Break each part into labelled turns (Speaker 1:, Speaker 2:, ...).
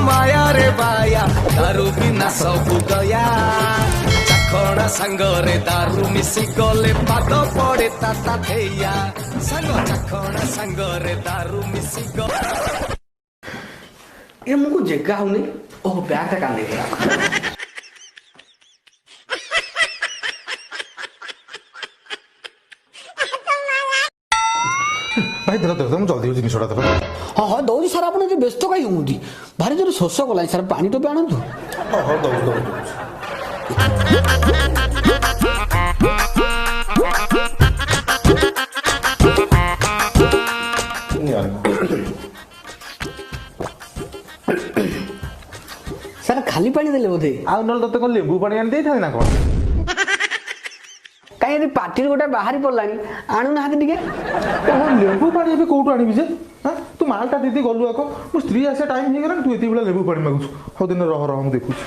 Speaker 1: ମାୟା ରେ ବାୟା, ଦାରୁ ବିନା ସବୁ ଗୟା। ଚାଖଣା ସାଙ୍ଗରେ ଦାରୁ ମିଶି ଗଲେ ପାଦ ପଡେ ତାତା ଥେଇଆ। ସାଙ୍ଗ, ଚାଖଣା ସାଙ୍ଗରେ ଦାରୁ ମିଶି ଗଲେ।
Speaker 2: ଏ ମୁଁ ଜେଗା ହଉନି। ଓହୋ, ବ୍ୟାଗଟା କାନ୍ଦେଇ ଗଲା।
Speaker 3: ଭାଇ, ଧର ଧର, ମୁଁ ଜଲ୍ଦି ଜିନିଷଟା ଧର।
Speaker 2: ହଁ ହଁ, ଦଉଛି ସାର୍। ଆପଣ ଏତେ ବ୍ୟସ୍ତ କାହିଁ ହୁଅନ୍ତି? ଭାରି ଜୋରେ ଶୋଷ କଲାଣି ସାର୍, ପାଣି ଟୋପେ ଆଣନ୍ତୁ।
Speaker 3: ହଁ ହଁ, ଦଉଛି ଦଉଛି ଦଉଛି। ନିଅ, ନିଅ।
Speaker 2: ସାର୍, ଖାଲି ପାଣି ଦେଲେ ବୋଧେ?
Speaker 3: ଆଉ ନହେଲେ ତତେ କଣ ଲେମ୍ବୁ ପାଣି ଆଣି ଦେଇଥାନ୍ତି ନା କଣ?
Speaker 2: କାହିଁ, ଏଠି ପାଟିରୁ ଗୋଟେ ବାହାରି ପଡିଲାଣି, ଆଣୁନାହାନ୍ତି ଟିକେ।
Speaker 3: ଓହୋ, ଲେମ୍ବୁ ପାଣି ଏବେ କୋଉଠୁ ଆଣିବି ଯେ? ହଁ, ତୁ ମାଲଟା ଦେଇ ଦେଇ ଗଲୁ ଆକ, ମୋ ସ୍ତ୍ରୀ ଆସିବା ଟାଇମ୍ ହେଇଗଲାଣି, ତୁ ଏତିକି ବେଳେ ଲେମ୍ବୁ ପାଣି ମାଗୁଛୁ। ହଉ ଦିନ, ରହ ରହ, ମୁଁ ଦେଖୁଛି।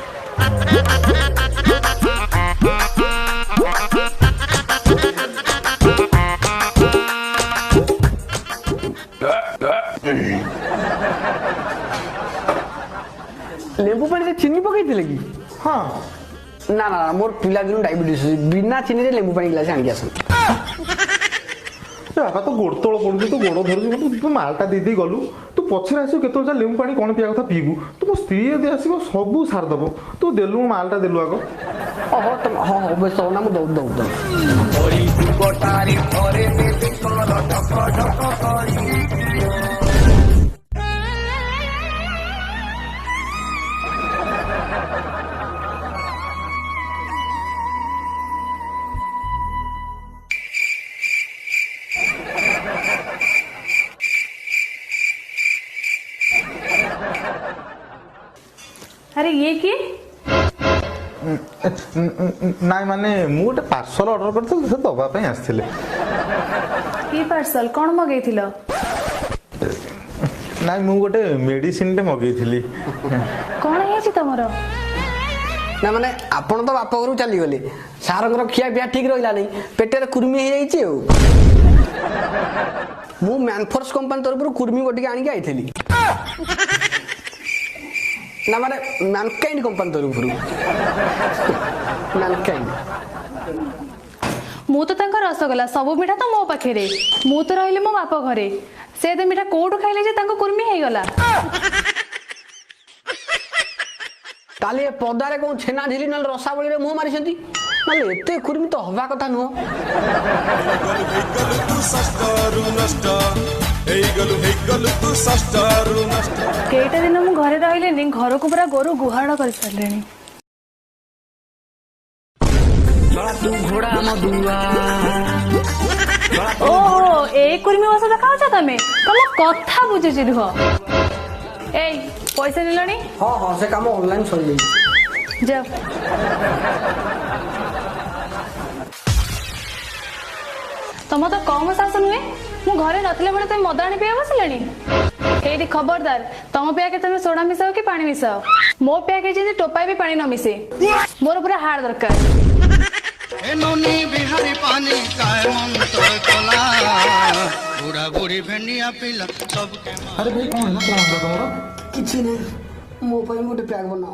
Speaker 2: ଲେମ୍ବୁ ପାଣିରେ ଚିନି ପକେଇଥିଲେ କି?
Speaker 3: ହଁ।
Speaker 2: ନା ନା ନା, ମୋର ପିଲାଦିନୁ ଡାଇବେଟିସ୍ ଅଛି, ବିନା ଚିନିରେ ଲେମ୍ବୁ ପାଣି ଗ୍ଲାସ ଆଣିକି ଆସନ୍ତୁ।
Speaker 3: ଏ ବାପା, ତୋ ଗୋଡ଼ ତଳ ପଡୁଛି, ତୋ ଗୋଡ଼ ଧରୁଛି, ତୁ ମାଲଟା ଦେଇ ଦେଇ ଗଲୁ। ତୁ ପଛରେ ଆସିବୁ କେତେବେଳେ, ଯା ଲେମ୍ବୁ ପାଣି କଣ ପିଇବା କଥା ପିଇବୁ। ତୁ ମୋ ସ୍ତ୍ରୀ ଯଦି ଆସିବ ସବୁ ସାରିଦବ। ତୁ ଦେଲୁ, ମାଲଟା ଦେଲୁ ଆଗ।
Speaker 2: ଓହୋ, ତମେ ହଁ ହଁ, ବ୍ୟସ୍ତ ହବ ନା, ମୁଁ ଦଉ ଦଉ ଦଉ।
Speaker 1: ଯୁଗଟାରେ ଥରେ ଦେବି କର ଢକ ଢକ କରି।
Speaker 4: ଆରେ, ଇଏ କିଏ?
Speaker 3: ନାଇଁ ମାନେ, ମୁଁ ଗୋଟେ ପାର୍ସଲ ଅର୍ଡର କରିଥିଲି, ସେ ଦବା ପାଇଁ ଆସିଥିଲେ।
Speaker 4: କି ପାର୍ସଲ? କଣ ମଗେଇଥିଲ?
Speaker 3: ନାଇଁ, ମୁଁ ଗୋଟେ ମେଡିସିନଟେ ମଗେଇଥିଲି।
Speaker 4: କଣ ହେଇଛି ତମର?
Speaker 2: ନା ମାନେ, ଆପଣ ତ ବାପ ଘରକୁ ଚାଲିଗଲେ, ସାରଙ୍କର ଖିଆ ପିଆ ଠିକ ରହିଲାନି, ପେଟରେ କୁର୍ମି ହେଇଯାଇଛି। ଆଉ ମୁଁ ମ୍ୟାନଫୋର୍ସ କମ୍ପାନୀ ତରଫରୁ କୁର୍ମି ବଟିକା ଆଣିକି ଆଇଥିଲି। ନା ମାନେ, ମ୍ୟାନକାଇଣ୍ଡ କମ୍ପାନୀ ତରଫରୁ, ମ୍ୟାନକାଇଣ୍ଡ।
Speaker 4: ମୁଁ ତ ତାଙ୍କ ରସଗୋଲା, ସବୁ ମିଠା ତ ମୋ ପାଖରେ। ମୁଁ ତ ରହିଲି ମୋ ବାପ ଘରେ, ସେ ଏତେ ମିଠା କୋଉଠୁ ଖାଇଲେ ଯେ ତାଙ୍କ କୁର୍ମି ହେଇଗଲା?
Speaker 2: ତାହେଲେ ଏ ପଦାରେ କଣ ଛେନା ଝିଲି ନହେଲେ ରସାବଳିରେ ମୁହଁ ମାରିଛନ୍ତି, ନହେଲେ ଏତେ କୁର୍ମି ତ ହବା କଥା ନୁହଁ।
Speaker 1: ହେଇଗଲୁ ତୁ ଷଷ୍ଠରୁ ନଷ୍ଟ, ହେଇଗଲୁ ହେଇଗଲୁ ତୁ ଷଷ୍ଠରୁ ନଷ୍ଟ।
Speaker 4: କେଇଟା ଦିନ ମୁଁ ଘରେ ରହିଲିନି, ଘରକୁ ପୁରା ଗୋରୁ ଗୁହାଳ କରିସାରିଲେଣି। ଓହୋ, ଏଇ କୁର୍ମି ଔଷଧ ଖାଉଛ ତମେ? ତମ କଥା ବୁଝୁଛି, ରୁହ। ଏଇ, ପଇସା ନେଲଣି?
Speaker 2: ହଁ ହଁ, ସେ କାମ ଅନଲାଇନ ସରିଯାଇଛି।
Speaker 4: ଯାଅ। ତମ ତ କମ ସାହସ ନୁହେଁ, ମୁଁ ଘରେ ନଥିଲା ବେଳେ ତମେ ମଦ ଆଣି ପିଇବା ବସିଲାଣି ଏଇଠି। ଖବରଦାର, ତମ ପ୍ୟାକେ ତମେ ସୋଡା ମିଶାଅ କି ପାଣି ମିଶାଅ, ମୋ ପ୍ୟାକେ ଯେମିତି ଟୋପାଏ ବି ପାଣି ନ ମିଶେ। ମୋର ପୁରା ହାର୍ଡ ଦରକାର।
Speaker 5: ନନି ବିହାରୀ ପାନି କାଏ ମନ୍ତର କଲା, ବୁଢା ବୁଢୀ ଭେଣ୍ଡିଆ ପିଲା ସବୁକେ।
Speaker 3: ଆରେ ଭାଇ, କଣ ହେଲା? କଣ ହେଲା ତମର?
Speaker 2: କିଛି ନାହିଁ, ମୋ ପାଇଁ ଗୋଟେ ପ୍ୟାକ୍ ବନାଅ।